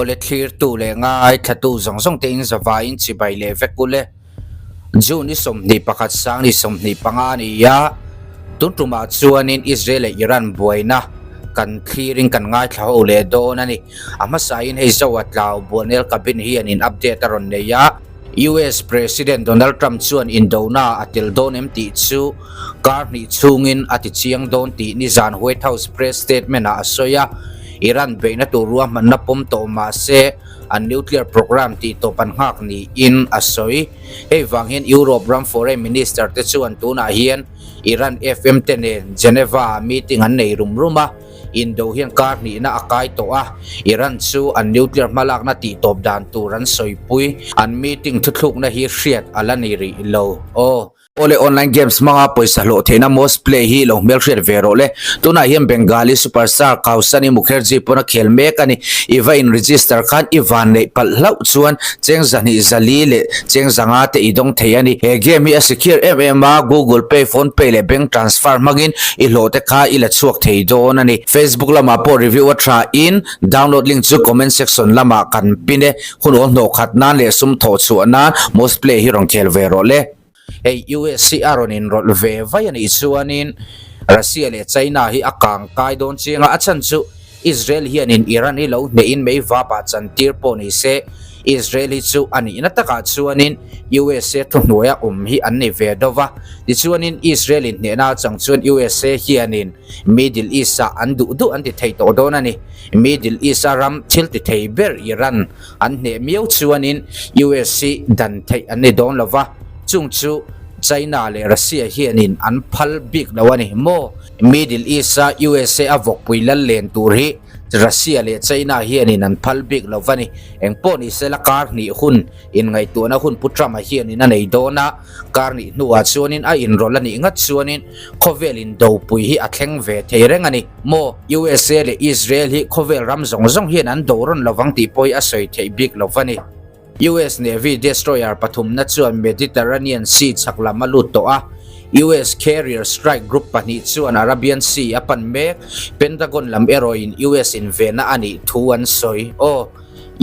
Awle thlirtu leh ngaithlatu zawng zawng te in zavaiin chibai leh vek u le. June i 21 sang ni 25 a ni a, tun tumah chuanin Israel leh Iran buaina kan thlirin kan ngaithla ho leh dawn a ni. A hmasain hei zo a tlau Buanel Cabin hianin update a rawn nei a, US President Donald Trump chuan indona a tel dawn em tih chu kar hnih chhungin a ti chiang dawn tih nizan White House press statement ah a sawi a, Iran beihna tur ruahmanna pawm tawh mah se an nuclear program tih tawp an nghak niin a sawi. Hei vang hian Europe ram foreign minister te chuan tunah hian Iran FM te nen Geneva ah meeting an nei rum rum a, indo hian kar hnihna a kai tawh a, Iran chu an nuclear hmalakna tih tawp dan tur an sawipui. An meeting thuthlukna hi hriat a la ni rih lo. Aw. Awle online games hmanga pawisa hlawh theihna Most Play hi lo hmelhriat ve rawh le. Tunah hian Bengali superstar Kausani Mukherjee pawn a khel mek a ni. I va in register khan i van neih palh hlauh chuan cheng zahnih zali leh cheng zanga te i dawng thei a ni. He game hi a secure em em a, Google Pay, Phone Pay leh bank transfer hmangin i hlawh te kha i la chhuak thei dawn a ni. Facebook lamah pawh review a tha in download link chu comment section lamah kan pin e. Hun awl hnawh khat nan leh sum thawh chhuah nan Most Play hi rawn khel ve rawh le. Hei US hi a rawn inrawlh ve vai a nih chuanin Russia leh China hi a kang kai dawn chiang a, a chhan chu Israel hianin Iran hi lo hnehin mei vapah chantir pawh ni se Israel hi chu a nihna takah chuanin USA thuhnuaia awm hi an ni ve do va, tichuanin Israel in hnehna chang chuan USA hianin Middle East-ah an duh duh an ti thei tawh dawn a ni. Middle East-a ram thil ti thei ber Iran an hneh miau chuanin US hi dan theih an ni dawn lo va, chung chu China leh Russia hianin an phal bik lo a ni maw? Middle East-a USA a vawkpui lal len tur hi Russia leh China hianin an phal bik lo va ni. Engpawh ni sela kar hnih hun Inngaihtuahna hun Pu Trump-a hianin a nei dawn a, kar nih hnuah chuanin a inrawlh a nih ngat chuanin khawvel indopui hi a thleng ve thei reng a ni. Maw? USA leh Israel hi khawvel ram zawng zawng hian an do rawn lovang tih pawh hi a sawi theih bik lo va ni. US Navy destroyer pathumna chuan Mediterranean Sea chhak lam a lut tawh a, US Carrier Strike Group pahnih chuan Arabian Sea a pan mek, Pentagon lam erawhin US invenna a nih thu an sawi. Aw.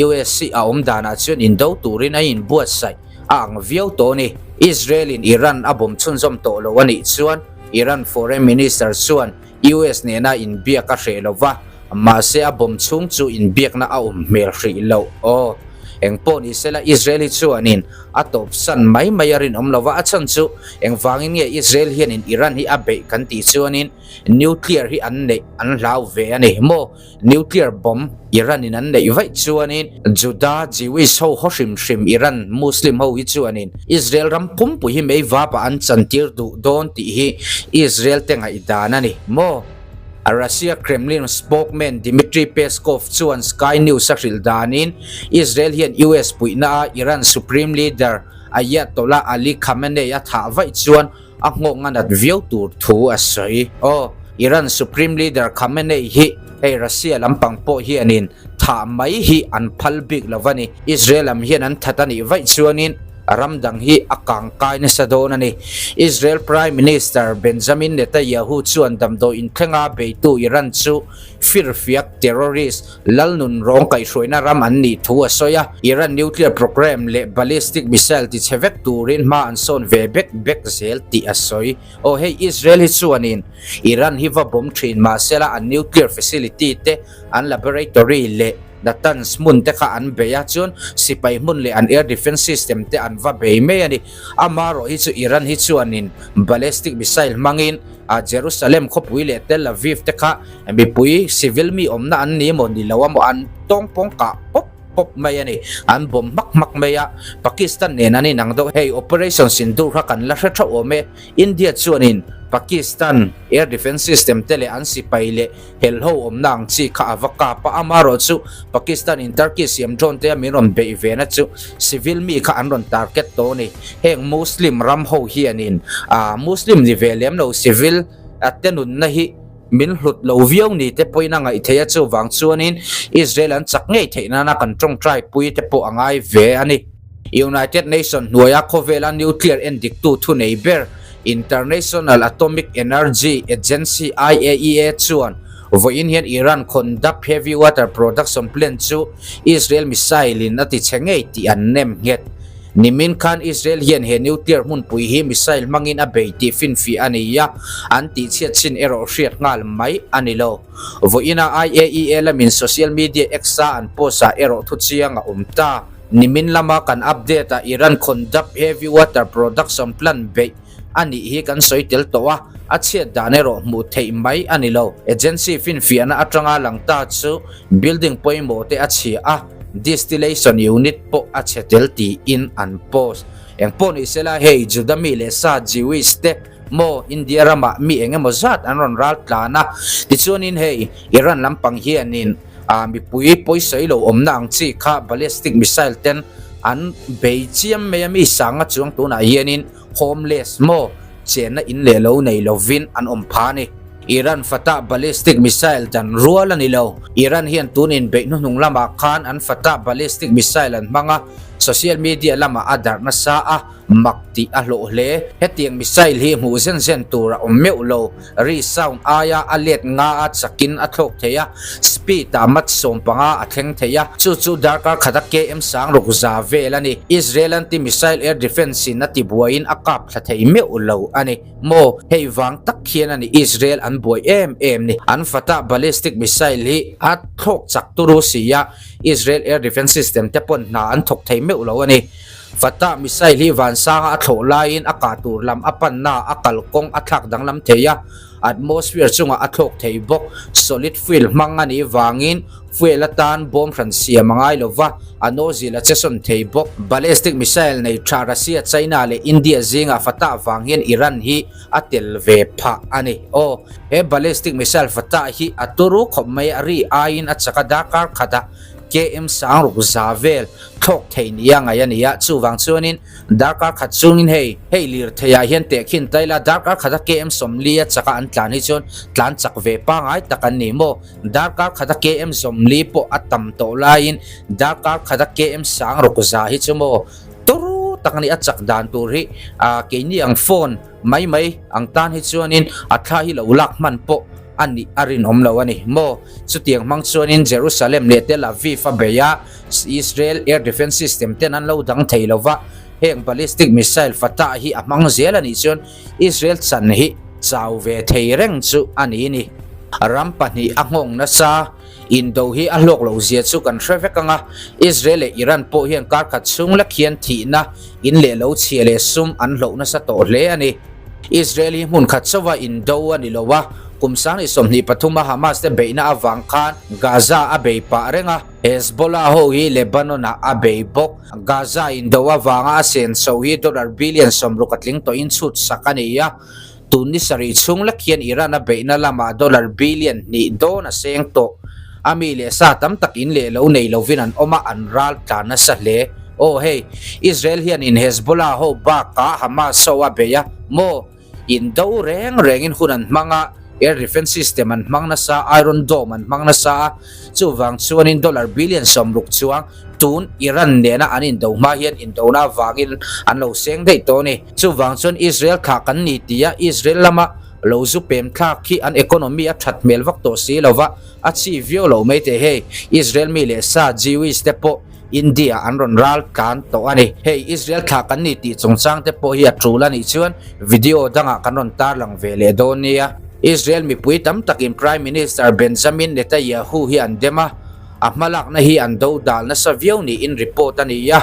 US hi a awm danah chuan indo turin a inbuatsaih a ang viau tawh a ni. Israel in Iran a bawm chhunzawm tawh lo a nih chuan Iran Foreign Minister chuan US nena inbiak a hreh lo va, mahse a bawm chhung chu inbiakna a awm hmel hrih loh. Aw, engpawh ni sela Israel hi chuanin a tawpsan mai mai a rinawm lo va, a chhan chu engvangin nge Israel hianin Iran hi a beih kan tih chuanin nuclear hi an neih an hlau ve a ni maw? Nuclear bomb Iran in an neih vaih chuanin Juda Jewish ho haw hrim hrim Iran Muslim ho hi chuanin Israel ram pumpui hi mei vapah an chantir duh dawn tih hi Israel te ngaihdan a ni maw? Russia Kremlin spokesman Dmitry Peskov chuan Sky News a hrilh danin Israel hian US puihna a Iran Supreme Leader Ayatollah Ali Khamenei a thah vaih chuan a nghawk a nat viau tur thu a sawi. Aw, Iran Supreme Leader Khamenei hi hei Russia lampang pawh hianin thah mai hi an phal bik lo a ni. Israel lam hian an that a nih vaih chuanin ram dang hi a kang kai nasa dawn a ni. Israel Prime Minister Benjamin Netanyahu chuan damdawi inthlenga beitu Iran chu firfiak terrorist Lalnun rawng kaihhruaina ram an nih thu a sawi a, Iran nuclear programme leh ballistic missile tichhe vek turin hma an sawn ve bek bek zel tih a sawi. Aw hei Israel hi chuanin Iran hi va bawm thin mahsela an nuclear facility te, an laboratory leh Natanz hmun te kha an bei a, chuan sipai hmun leh an air defence system te an va bei mai a ni. Amaherawh hi chu Iran hi chuanin ballistic missile hmangin a Jerusalem khawpui leh Tel Aviv te kha mipui civil mi awmna an ni emaw ni lo emaw an tawng pawng kah pawp pawp mai a ni. An bawm hmak hmak mai a, Pakistan nen an inang deuh. Hei Operation Sindoor kha kan la hre theuh awm e. India chuanin Pakistan air defence system te leh an sipai leh helho awmna ang chi kha a va kap a, amaherawh chu Pakistan in Turkey siam drone te a min rawn beih ve na chu civil mi kha an rawn target tawh a ni. Heng Muslim ram ho hianin ah Muslim ni ve lem lo civil te nunna hi min hlut lo viau ni te pawhin a ngaih theih a, chuvang chuanin Israel an chak ngei theih nana kan tawngtai pui te pawh a ngai ve a ni. United Nation hnuaia khawvela nuclear endiktu thunei ber International Atomic Energy Agency, IAEA, chuan. Vawiin hian Iran Khondab Heavy Water Production Plant chu Israel missile in a ti chhe ngei tih an nem nghet. Nimin khan Israel hian he nuclear hmunpui hi missile hmangin a bei tih finfiah a ni a, an tihchhiat chin erawh hriat nghal mai a ni lo. Vawiina IAEA lamin social media X-a an post-ah erawh thuchiang a awm ta. Nimin lama kan update-ah Iran Khondab Heavy Water Production Plant beih a nih hi kan sawi tel tawh a, a chhiat dan erawh hmuh theih mai a ni lo. Agency finfiahna atanga lang ta chu building pawimawh te a chhia a, distillation unit pawh a chhe tel tiin an post. Engpawh ni sela hei Juda mi leh sa Jewish te maw India ramah mi eng emaw zat an rawn ral tlan a, tichuanin hei Iran lampang hianin mipui pawisawi lo awmna ang chi kha ballistic missile ten an bei chiam mai a, mi sanga chuang tunah hianin Homeless maw chenna in leh lo nei lovin an awm pha a ni. Iran Fatah ballistic missile dan rual a ni lo. Iran hian tun inbeih hnuhnung lamah khan an Fatah ballistic missile an hmang a, social media lamah a darh nasa a, mak tih a hlawh hle. Hetiang missile hi hmuh zen zen tur a awm meuh lo. Ri sound aia a let nga a chakin a thlawk thei a, speed ah Mach 15 a thleng thei a, chu chu darkar khata KM 6000 vel a ni. Israel anti-missile air defence in a tibuaiin a kap thla thei meuh lo a ni. Maw, hei vang tak hian a ni Israel an buai em em ni. An Fatah ballistic missile hi a thlawk chak turu si a, Israel air defence system te pawn hna an thawk thei meuh lo a ni. Fatah missile hi vansanga a thlawh laiin a kah tur lam a panna a kalkawng a thlak danglam thei a, atmosphere chungah a thlawk thei bawk. Solid fuel hmang a nih vangin fuel atan bawm hran siam a ngai lo va, a nozzle a che sawn thei bawk. Ballistic missile nei tha Russia, China leh India zingah Fatah vang hian Iran hi a tel ve phah a ni. Aw, he ballistic missile Fatah hi a turu khawp mai a ri aiin a chak a darkar khatah KM 6000 vel thlawk thei nia ngaih a ni a, chuvang chuanin darkar khat chungin hei hei lirtheiah hian tehkhin ta ila darkar khata KM 40 a chaka an tlan hi chuan tlan chak ve pangai tak an ni maw? Darkar khata KM 40 pawh a tam tawh laiin darkar khata KM 6000 hi chu maw turu tak a ni a chak dan tur hi ah keini ang phone mai mai ang tan hi chuanin a thla hi lo lak hman pawh a nih a rinawm lo a ni maw? Chutiang hmang chuanin Jerusalem leh Tel Aviv a bei a, Israel air defence system ten an lo dang thei lo va, heng ballistic missile Fatah hi a hmang zel a nih chuan Israel chan hi chau ve thei reng chu a ni ni. Ram pahnih a nghawng nasa, indo hi a hlawk loh zia chu kan hre vek ang a, Israel leh Iran pawh hian kar khat chhung lek hian thihna, in leh lo chhia leh sum an hloh nasa tawh hle a ni. Israel hi hmun khat chauha indo a ni lo a, kum 2023 a Hamas te beihna avang khan Gaza a bei pah reng a, Hezbollah ho hi Lebanon ah a bei bawk. Gaza indo avanga a senso hi dollar billion 60 a tling tawhin chhut sak a ni a, tun ni sarih chhung lek hian Iran a beihna lamah dollar billion hnih dawn a seng tawh. A mi leh sa tam tak in leh lo nei lovin an awm a, an ral tlan nasa hle. Aw hei, Israel hianin Hezbollah ho bakah Hamas ho a bei a, maw? Indo reng rengin hun an hmang a, air defence system an hmang nasa, Iron Dome an hmang nasa a, chuvang chuanin dollar billion 60 chuang tun Iran nena an indo hma hian indona avangin an lo seng daih tawh a ni. Chuvang chuan Israel thlah kan ni tia Israel lama lo zu pem thlak hi an economy a that hmel vak tawh si lova, a chi viau lo mai teh hei, Israel mi leh sa Jewish te pawh India an rawn ral tlan tawh a ni. Hei Israel thlah kan ni tih chungchang te pawh hi a tul a nih chuan video dangah kan rawn tarlang ve leh dawn nia. Israel mipui tam takin Prime Minister Benjamin Netanyahu hi an dem a, a hmalakna hi an do dal nasa viau niin report a ni a,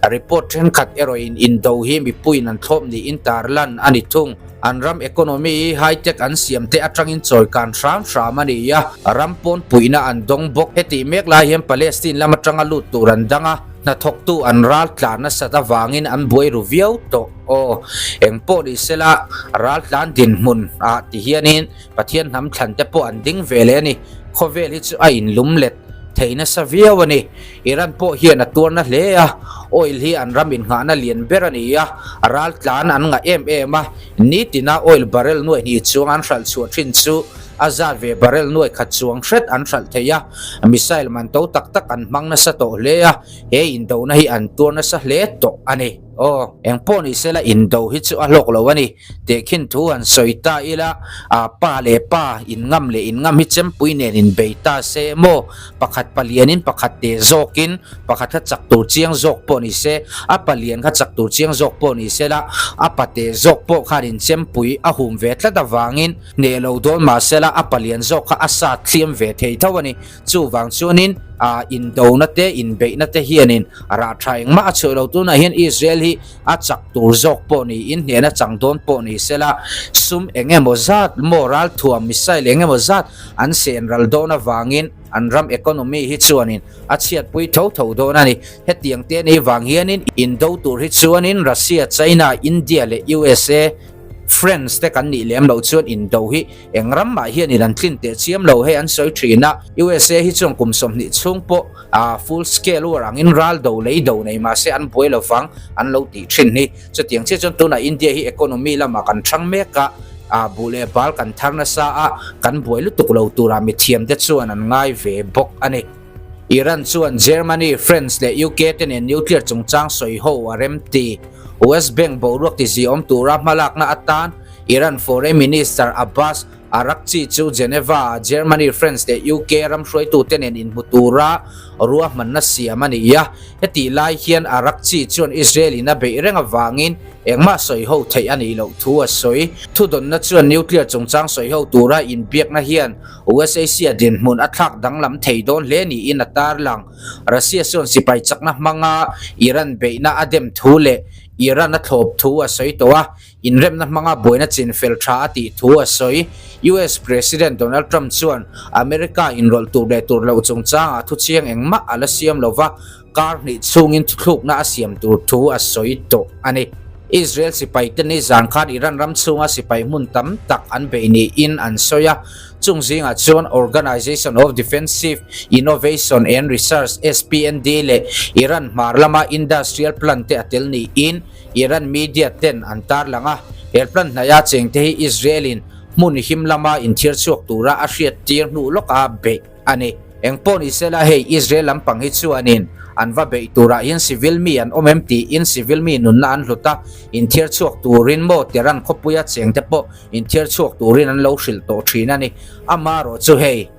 report thenkhat erawhin indo hi mipuiin an thlawp niin tarlan a ni thung. An ram economy hi high tech an siam te atangin chawikan hram hram a ni a, ram pawn puihna an dawng bawk. Hetih mek lai hian Palestine lam atanga lut tur an dang a, hnathawktu an ral tlan nasat avangin an buai ru viau tawh. Aw, eng pawh ni sela ral tlan dinhmun ah ti hianin Pathian hnam thlan te pawh an ding ve leh a ni. Khawvel hi chu a inlum let thei nasa viau a ni. Iran pawh hian a tuarna hle a, oil hi an ram innghahna lian ber a ni a, ral tlan an ngah em em a, nitina oil barrel nuaih hnih chuang an hralh chhuah thin chu a zat ve barrel nuaih khat chuang hret an hralh thei a, missile man to tak tak an hmang nasa tawh hle a, he indona hi an tuar nasa hle tawh a ni. Aw, engpawh ni sela indo hi chu a hlawk lo a ni. Tehkhin thu han sawi ta ila, a pa leh pa inngam leh inngam hi chempui nen inbei ta se maw? Pakhat palianin pakhat teh zawkin pakhat kha chak tur chiang zawk pawh ni se, a palian kha chak tur chiang zawk pawh ni sela, a pate zawk pawh khan inchempui a hum ve tlat avangin hneh lo dawn mah sela a palian zawk kha a sat thliam ve thei tho a ni. Chuvang chuanin indona te, inbeihna te hianin rah tha engmah a chhuah lo. Tunah hian Israel hi a chak tur zawk pawh niin hnehna chang dawn pawh ni sela, sum eng emaw zat maw ralthuam missile eng emaw zat an sen ral dawn avangin an ram economy hi chuanin a chhiatpui tho tho dawn a ni. Hetiang te ni vang hianin indo tur hi chuanin Russia, China, India leh USA friends te kan nih lem loh chuan indo hi Eng ram mah hianin an tlin teh chiam lo hei an sawi thin a, USA hi chuan kum 20 chhung pawh a full scale war angin ral do lei do nei mahse an buai lo vang an lo tih thin hi. Chutiang chiah chuan tunah India hi economy lamah kan thang mek a, a buh leh bal kan thar nasa a, kan buai lutuk lo turah mithiam te chuan an ngai ve bawk a ni. Iran chuan Germany, France leh UK te nen nuclear chungchang sawi ho a rem ti. West Bank boruak tiziawm tura hmalakna atan Iran Foreign Minister Abbas Araghchi chu Geneva-ah Germany, France leh UK ram hruaitute nen inhmu tura ruahmanna siam a ni a. Hetih lai hian Araghchi chuan Israel-in a beih reng avangin engmah sawi ho theih a nih loh thu a sawi. Thudawnna chuan nuclear chungchang sawi ho tura inbiakna hian US-Asia dinhmun a thlak danglam thei dawn hle niin a tarlang. Russia chuan sipai chakna hmanga Iran beihna a dem thu leh Iran a thlawp thu a sawi tawh a. Inremna hmanga buaina chin fel tha a tih thu a sawi. US President Donald Trump chuan America inrawlh tur leh tur loh chungchangah thuchiang engmah a la siam lo va, kar hnih chhungin thuthlukna a siam tur thu a sawi tawh a ni. Israel sipaite nizan khan Iran ram chhunga sipai hmun tam tak an beih niin an sawi a, chung zingah chuan Organization of Defensive Innovation and Research, SPND, leh Iran hmar lama industrial plant te a tel niin Iran media ten an tarlang a, he plan hnaia chengte hi Israel-in hmun him lama inthiar chhuak tura a hriattir hnu lawka beih a ni. Engpawh ni sela hei Israel lampang hi chuanin an va beih turah hian civil mi an awm em tiin civil mi nunna an hlut a, inthiar chhuak turin maw Tehran khawpuia chengte pawh inthiar chhuak turin an lo hrilh tawh thin a ni. Amaherawh chu hei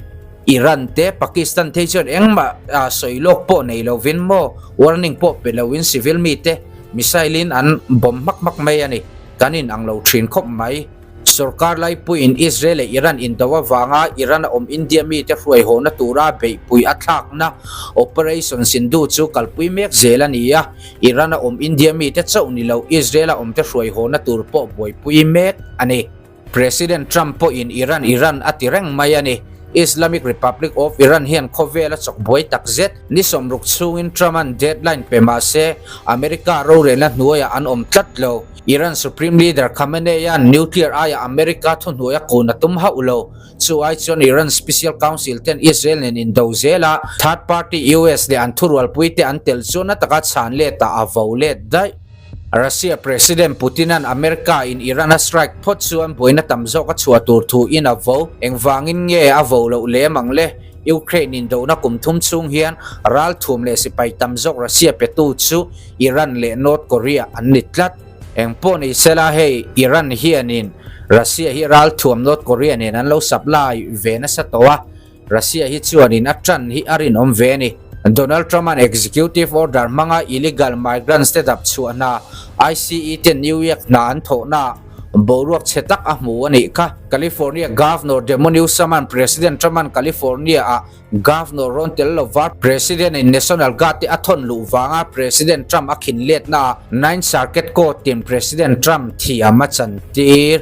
Iran te Pakistan te hi chuan engmah sawi lawk pawh nei lovin maw warning pawh pe loin civil mite Missile in an bomb hmak hmak mai a ni. Kan in ang lo thin khawp mai. Sorkar laipuiin Israel leh Iran indo avanga Iran a awm India mite hruaihawhna tura beihpui a thlakna Operation Sindhu chu kalpui mek zel a ni a. Iran a awm India mite chauh ni lo Israel a awmte hruaihawhna tur pawh buaipui mek a ni. President Trump pawhin Iran Iran a ti reng mai a ni. Islamic Republic of Iran hian khawvel a chawk buai tak zet. Ni 60 chhungin Trump-a'n deadline pe mah se, America rorelna hnuaiah an awm tlat lo. Iran Supreme Leader Khamenei-a'n nuclear aiah America thuhnuai a kun a tum hauh lo. Chu ai chuan Iran Special Council ten Israel nen indo zel a, third party US leh an thurualpuite an tel chuan na taka chhan letah a vo let daih. Russia President Putin-a'n America in Iran a strike phawt chuan buaina tam zawk a chhuah tur thu in a vo. Engvangin nge a vo loh lem ang le? Ukraine indohna kum thum chhung hian ralthum leh sipai tam zawk Russia petu chu Iran leh North Korea an ni tlat. Engpawh ni sela hei Iran hianin Russia hi ralthuam North Korea nen an lo supply ve nasa tawh a. Russia hi chuanin a tan hi a rinawm ve a ni. Donald Trump-a'n executive order hmanga illegal migrants te dap chhuah hna ICE ten New York hna an thawhnaah boruak chhe tak a hmu a nih kha. California Governor Demo Newsom-a'n President Trump-a'n California-ah Governor rawn tel lova President-in National Guard te a thawn luh vanga President Trump a khin letnaah Ninth Circuit Court-in President Trump thiam a chantir.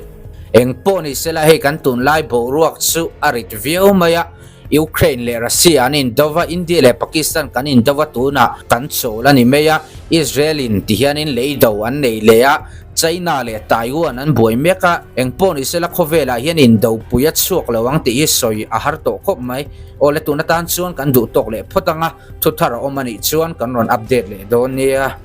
Eng pawh ni sela hei kan tunlai boruak chu a rit viau mai a, Ukraine leh Russia an indo va, India leh Pakistan kan indo va tunah kan chawl a ni mai a, Israel in ti hianin lei do an nei leh a, China leh Taiwan an buai mek a, eng pawh ni sela khawvelah hian indopui a chhuak lo ang tih hi sawi a har tawh khawp mai. Awle tun atan chuan kan duh tawk leh phawt ang a, thuthar a awm a nih chuan kan rawn update leh dawn nia.